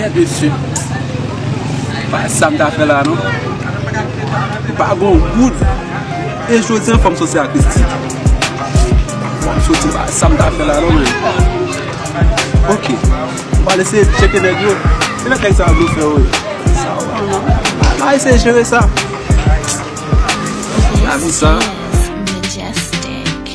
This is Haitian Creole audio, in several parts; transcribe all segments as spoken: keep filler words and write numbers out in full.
Mesye, pa sa m ta fè la non. M pa gon goud. E jodi an fò m soti a Christie. Fò m soti, pa sa m ta fè la non, men. Ok. M pral eseye tcheke nèg yo. Se lè nèg sa yo blofè yo ye. Sa yo, m a eseye jere sa. Lavi sa. Majestic.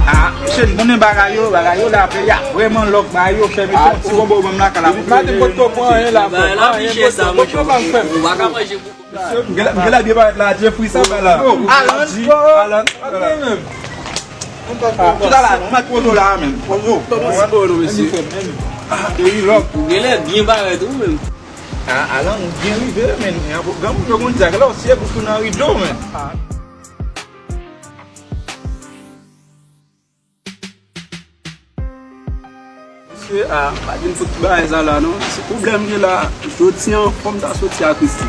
Ah, mesye, m konnen bagay yo, bagay yo la, peyi a vrèman lòk, bagay yo chè, mesye, yon ti bonbon ban m lakay la. Maten m potko pran anyen la, frè. Bagay la pi chè sa, monchè. Ou pa ka manje pou Mesye, m gen, m gen la byen parèt la, Jeffrey sa bay la. Alan, Alan, Alan. Ah, tout a la, non, mèt pwozo la, menm. Pwozo. Kòman se bon, non, mesye? Ah, peyi lòk. Ou gen lè byen parèt, ou menm. Ah, Alan, ou byen rive, menm. Granmoun yo konn di, lè w sye pou tounen rido, menm. Ah. Mesye, ah, pa vin fout bagay sa la, non. Se pwoblèm gen la. Jodi an, fò m ta soti a Christie.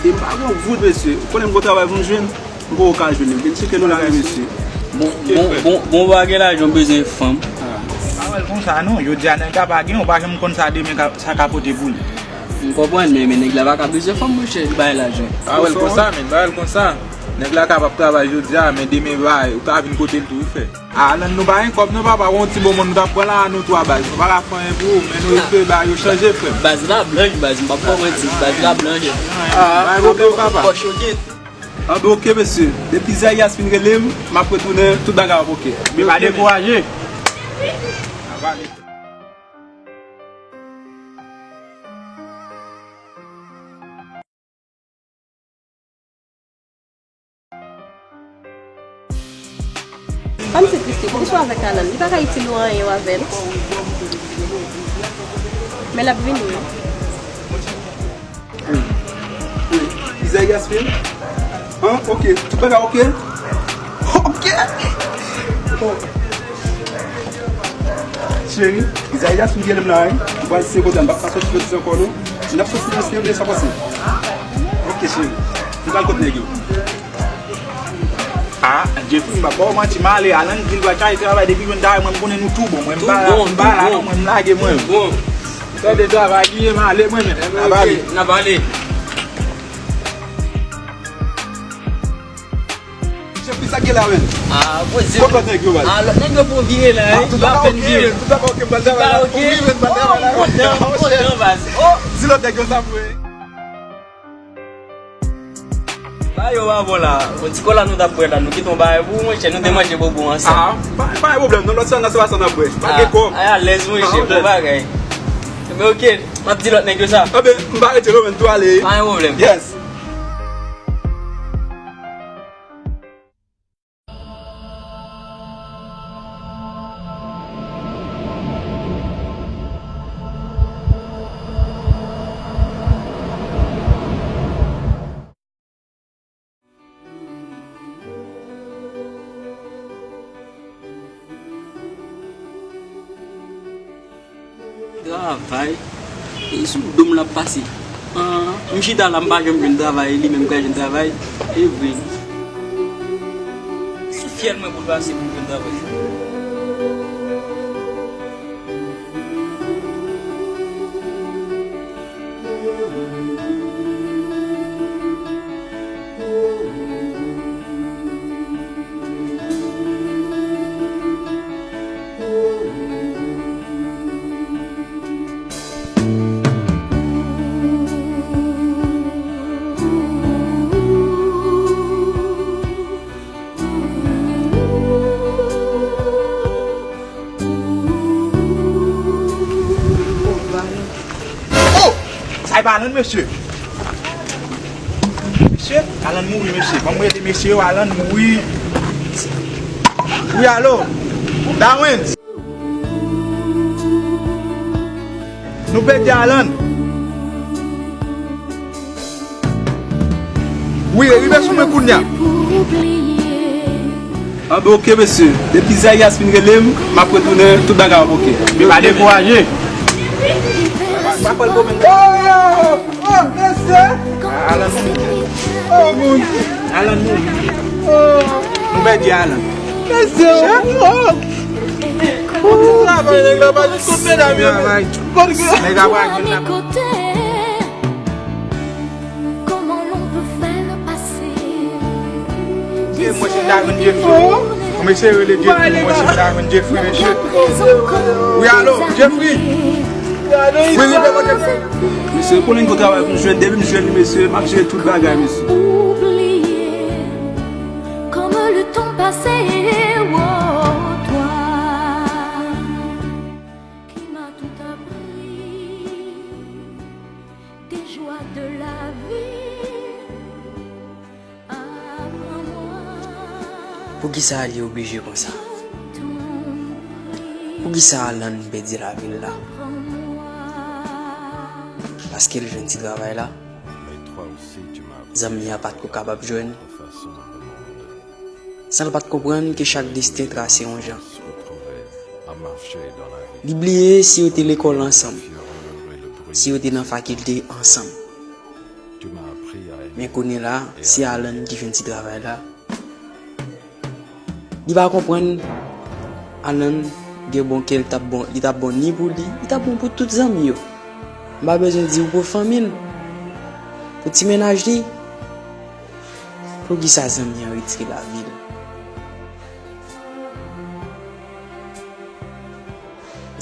E m pa gon goud, mesye. Ou konnen m gon travay pou m jwenn, m poko ka jwenn li. Vin tcheke nou la, mesye. Bon, bon, bon, bon, pa gen lajan, w bezwen fanm. Ah. Pa wè l konsa, non. Jodi a, nèg la pa gen, ou pa janm konn sa demen ka, sa ka pote pou li. M konprann, men, men nèg la pa ka bezwen fanm, monchè, li bay lajan. Pa wè l konsa, men, pa wè l konsa. Nèg la kapab travay jodi a, men demen bay, ou ka vin kote l tou, wi, frè. Ah, Alan, nou pa gen kòb non, papa, yon ti bonbon nou t ap pran la, nou twa baz. Nou pa ka fè anyen pou ou, men nou espere bagay yo chanje, frè m. Baz la blanch, baz, m p ap ba w manti, baz la blanch. Ah, pa gen pwoblèm, papa. Pòch yo gen. Ah, ben, ok, mesye. Depi Zayas fin rele m, m ap retounen, tout bagay ap ok. Men pa dekouraje. Ban m ti plis li, poukisa w avèk Alan? Li pa ka itil ou anyen, w avè l. Men l ap vini, wi. Wi. Wi. Isaias vin? An? Ok. Tout bagay ok? Ok. Oh. Cheri, Isaias vin gade m la, wi. Ou pral siye kontra, m p ap ka soti soti ankò, non. Si n ap soti nan siye, sa pase. Ok, cheri. M pral kot nèg yo. Ah, Jeffrey, m p ap ba w manti, m ale, Alan di l pral chache travay, depi jwenn travay, mwen, m konnen nou tou bon, mwen, m pa la, m pa la, non, mwen, m lage, mwen. Bon. Tande travay, li ye, m ale, mwen, men, n ap ale. N ap ale. Jeffrey, sa k gen la, men? Ah, poze. Kot lòt nèg yo, baz? Ah, lòt nèg yo pou vire la, wi. Yo apèn vire. Tout bagay ok, men, tout bagay ok, m pral travay la. Ou rive, m pral travay la. Kontan, kontan, baz. Oh! Di lòt nèg yo sa pou yo. Bagay yo pa bon la. Bon, ti kola nou t ap bwè la, nou kite yon bagay pou ou, monchè, nou te manje bonbon ansanm. Ah, pa, pa gen pwoblèm, non, lòt sa nan se pa sa n ap bwè. Pa gen kòb. Ay, alèz, monchè, bon bagay. Ebyen, ok, m ap di lòt nèg yo sa. Ebyen, m pa rete non, men, m tou ale. Pa gen pwoblèm. Yes. Travay. E sou do m l ap pase. Ah, m chita la, m pa janm jwenn travay, e li menm ka jwenn travay. E vre. Sou fyèl mwen pou l pase pou l jwenn travay. Oh! Sa e pa Alan, mesye. Mesye, Alan mouri, mesye. Ban m rele mesye yo, Alan mouri. Wi, alo. Darwin. Nou pèdi Alan. Wi, rive sou mwen kounya. Anben, ok, mesye. Depi Zayas fin rele m, m ap retounen, tout bagay ap ok. Men pa dekouraje. Pa fè l gwo menm. Oh, oh, mesye. Alan mouri. Oh, Bondye. Alan mouri. Oh. Nou pèdi Alan. Mesye, oh. Bon travay, nèg la pa jis kont medam yo. Travay. Nèg la pa jis kont medam. Comment l'on peut faire passer des heures et des jours. Mesye, rele Jeffrey, mwen se ta jwenn Jeffrey, mesye. Wi, alo, Jeffrey. Wi, wi, men kote. Mesye, konnen ko travay pou m jwenn, depi m jwenn li, mesye, m ap jere tout bagay, mesye. Oublier comme le temps passé, oh, toi qui m'as tout appris. Des joies de la vie, apprends-moi. Poukisa li oblije konsa? Poukisa Alan pèdi lavi l la? Paske l jwenn ti travay la, zanmi a pa t ko kapab jwenn. San l pa t konprann ke chak desten trase yon jan. Li bliye si yo te lekòl ansanm, si yo te nan fakilte ansanm. Men kounye la, se Alan ki jwenn ti travay la. Li pa konprann Alan gen bon kè, li t ap bon, li t ap bon ni pou li, li t ap bon pou tout zanmi yo. M pa bezwen di w pou fanmi l, pou ti mennaj li. Poukisa zanmi an retire lavi l?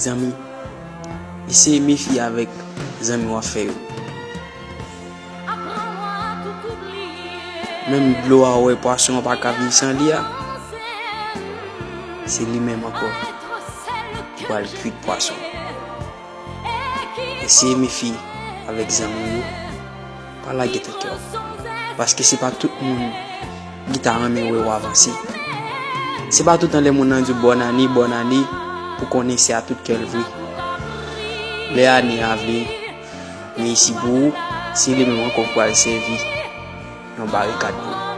Zanmi, eseye mefye avèk zanmi w ap fè yo. Menm dlo a ou wè pwason an pa ka viv san li a, se li menm ankò ki pral kwit pwason. Eseye mefye avèk zanmi w yo. Pa lage tèt kè w. Paske se pa tout moun ki ta renmen wè w avanse. Se pa toutan lè moun nan di w bòn ane, bòn ane, pou konnen se a tout kè l vre. Lè ane a vle reyisi pou ou, se li menm ankò k pral sèvi yon barikad pou ou.